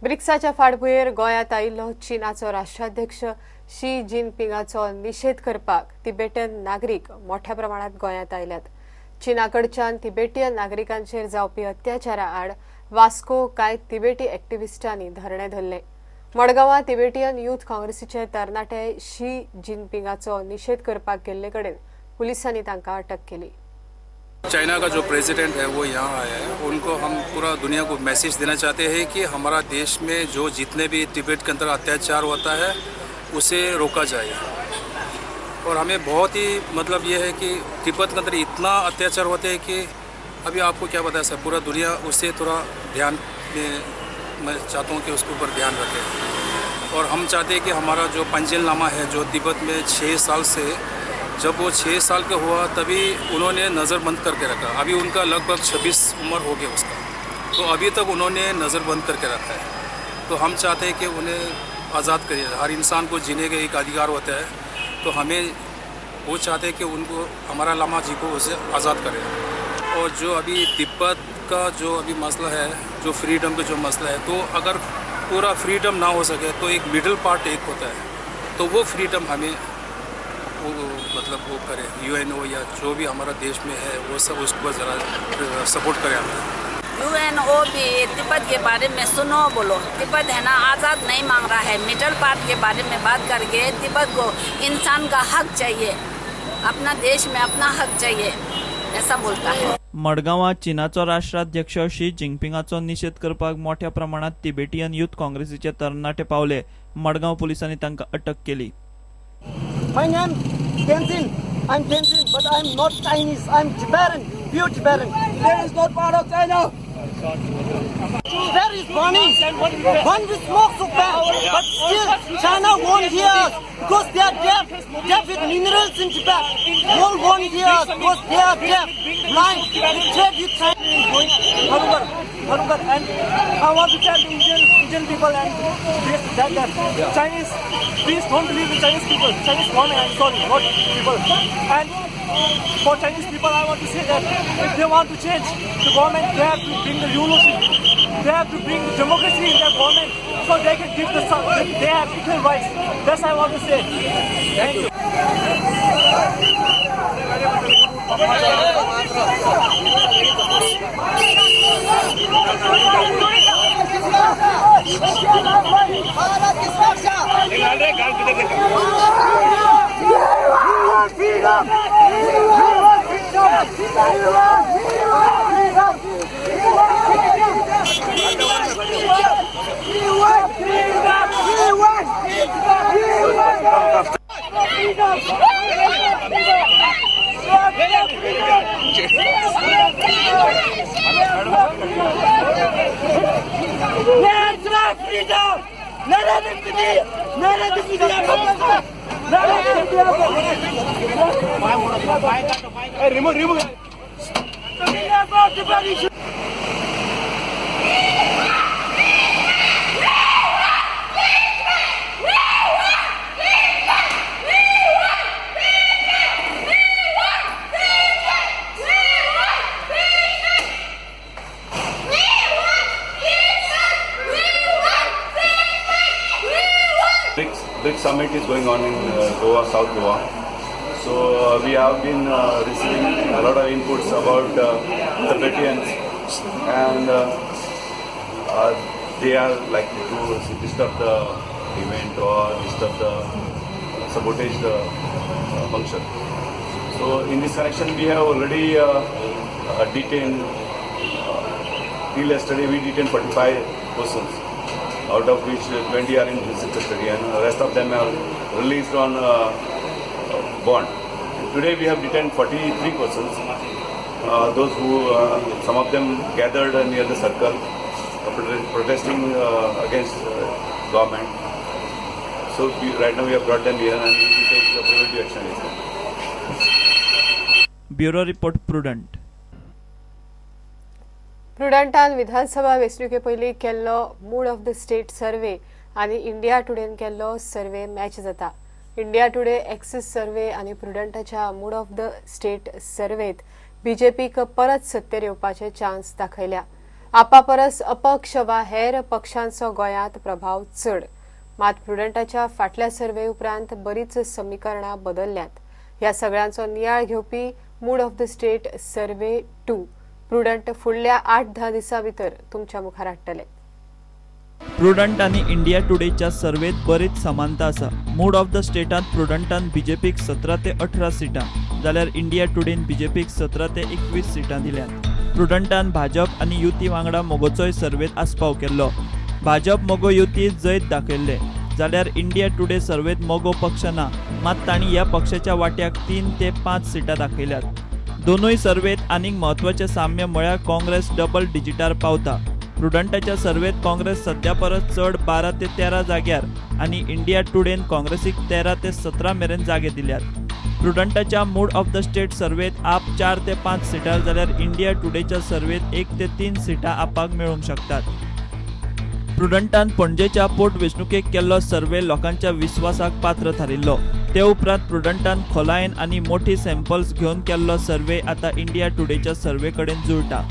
ब्रिक्साच्या फाटभुंयेर गोंयांत आयिल्लो चीनाचो राष्ट्राध्यक्ष शी जिनपिंगाचो निशेध करपाक तिबेटन नागरीक मोठ्या प्रमाणात गोंयांत आयल्यात. चीनाकडच्यान तिबेटियन नागरिकांचेर जावपी अत्याचारा आड वास्को कांय तिबेटी एक्टिविस्टांनी धरणें धरलें. मडगांवां तिबेटियन यूथ काँग्रेसीचे तरणाटे शी जिनपिंगाचो निशेध करपाक गेल्ले कडेन पुलिसांनी तांकां अटक केली. चाइना का जो प्रेसिडेंट है वो यहाँ आया है, उनको हम पूरा दुनिया को मैसेज देना चाहते हैं कि हमारा देश में जो जितने भी तिब्बत के अंदर अत्याचार होता है उसे रोका जाए। और हमें बहुत ही मतलब ये है कि तिब्बत के अंदर इतना अत्याचार होते हैं कि अभी आपको क्या बताया सर, पूरा दुनिया उससे थोड़ा ध्यान में, मैं चाहता हूँ कि उसके ऊपर ध्यान रखे। और हम चाहते हैं कि हमारा जो पंचेन लामा है जो तिब्बत में 6 साल से, जब वो 6 साल का हुआ तभी उन्होंने नज़र बंद करके रखा। अभी उनका लगभग 26 उम्र हो गया उसका, तो अभी तक उन्होंने नज़र बंद करके रखा है। तो हम चाहते हैं कि उन्हें आज़ाद करिए। हर इंसान को जीने का एक अधिकार होता है, तो हमें वो चाहते हैं कि उनको, हमारा लामा जी को उसे आज़ाद करें। और जो अभी तिब्बत का जो अभी मसला है, जो फ्रीडम का जो मसला है, तो अगर पूरा फ्रीडम ना हो सके तो एक मिडिल पार्ट एक होता है, तो वो फ्रीडम हमें वो मतलब वो करे, यूएनओ या जो भी हमारा देश में है वो सब उसको ज़रा सपोर्ट करें हमें। यूएनओ भी तिब्बत के बारे में सुनो, बोलो तिब्बत है ना आज़ाद नहीं मांग रहा है, मिडल पार्ट के बारे में बात करके तिब्बत को इंसान का हक चाहिए, अपना देश में अपना हक चाहिए, ऐसा बोलता है। मडगांवां चीनाचो राष्ट्राध्यक्ष शी जिनपिंगाचो निशेध करपाक मोठ्या प्रमाणात तिबेटियन यूथ काँग्रेसीचे तरणाटे पावले. मडगांव पुलिसांनी तांकां अटक केली. My name Tenzin. I'm Tenzin, but I'm not Chinese. I'm Tibetan, pure Tibetan. Tibet is not part of China. Tibet is burning. When we smoke so bad, but still China won't hear us because they are deaf, deaf with minerals in Tibet. World won't hear us because they are deaf, blind. We trade with China. Harugar, Harugar, and I want to tell the Indian people and this, that Chinese, please don't believe in Chinese people. Chinese government, I'm sorry, not people. And for Chinese people, I want to say that if they want to change the government, they have to bring the revolution. They have to bring the democracy in their government so they can give the, they have equal rights. That's I want to say. Thank you. Freedom! We want freedom! We want freedom! We want freedom! We want freedom! Let's not freedom! Narendra Modi! Narendra Modi! Remove, remove. BRICS summit is going on in Goa, South Goa. So we have been receiving a lot of inputs about Tibetans, and they are likely to disturb the event or disturb the sabotage the function. So in this connection, we have already detained, till yesterday we detained 45 persons, out of which 20 are in police custody and the rest of them are released on bond. And today we have detained 43 persons, those who, some of them gathered near the circle protesting against government. So right now we have brought them here and we will take the preventive action against them. Bureau Report, Prudent. प्रुडंटान विधानसभा वेंचणुके पयलीं केल्लो mood of the state survey आनी India टुडेन केल्लो survey match जाता. India today axis survey आनी प्रुडंटाच्या mood off the state सर्वेत बीजेपीक परत सत्तेर येवपाचे चान्स दाखयल्या. आपा परस अपक्ष वा हेर पक्षांचो गोंयांत प्रभाव चड. मात प्रुडंटाच्या फाटल्या सर्वे उपरांत बरीच समीकरणां बदलल्यांत. ह्या सगळ्यांचो नियाळ घेवपी mood of the state survey 2 Prudent फुडल्या 8-10 दिसां भितर तुमच्या मुखार हाडटले. प्रुडंट आनी इंडिया टुडेच्या सर्वेत बरीच समानता आसा. मूड ऑफ the स्टेटांत प्रुडंटान बीजेपीक 17 ते 18 सिटां जाल्यार इंडिया टुडेन बीजेपीक 17 ते 21 सिटां दिल्यात. प्रुडंटान भाजप आनी युती वांगडा मोगोचोय सर्वेत आस्पाव केल्लो. भाजप मोगो युती जैत दाखयल्ले जाल्यार इंडिया टुडे सर्वेत मोगो पक्ष ना, मात तांणी ह्या पक्षाच्या वाट्याक 3 ते 5 सिटां दाखयल्यात. दोनूय सर्वेत आनीक म्हत्वाचें साम्य म्हळ्यार काँग्रेस डबल डिजिटार पावता. प्रुडंटाच्या सर्वेत काँग्रेस सध्या परस चड 12 ते 13 जाग्यार आनी इंडिया टुडेन काँग्रेसीक 13 ते 17 मेरेन जागे दिल्यात. प्रुडंटाच्या मूड ऑफ the state सर्वेत आप 4 ते 5 सिटां जाल्यार इंडिया टुडेच्या सर्वेत 1 ते 3 सिटां आपाक मेळूंक शकतात. प्रुडंटान पणजेच्या पोटवेंचणुकेक केल्लो सर्वे लोकांच्या विस्वासाक पात्र थारिल्लो. ते उपरांत प्रुडंटान खोलायेन आनी मोठी सॅम्पल्स घेवन केल्लो सर्वे आतां इंडिया टुडेच्या सर्वे कडेन जुळटा.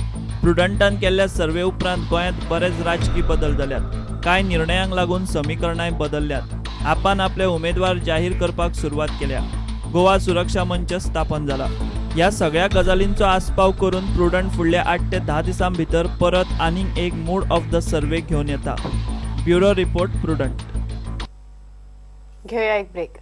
प्रुडंटान केल्ल्या सर्वे उपरांत गोंयांत बरेच राजकी बदल जाल्यात. कांय निर्णयांक लागून समीकरणांय बदलल्यात. आपान आपले उमेदवार जाहीर करपाक सुरवात केल्या. गोवा सुरक्षा मंच स्थापन जाला. ह्या सगळ्या गजालींचो आस्पाव करून प्रुडंट फुडल्या 8 ते 10 दिसां भितर परत आनीक एक मूड ऑफ the survey घेवन येता. Bureau report, Prudent. घेऊया एक ब्रेक.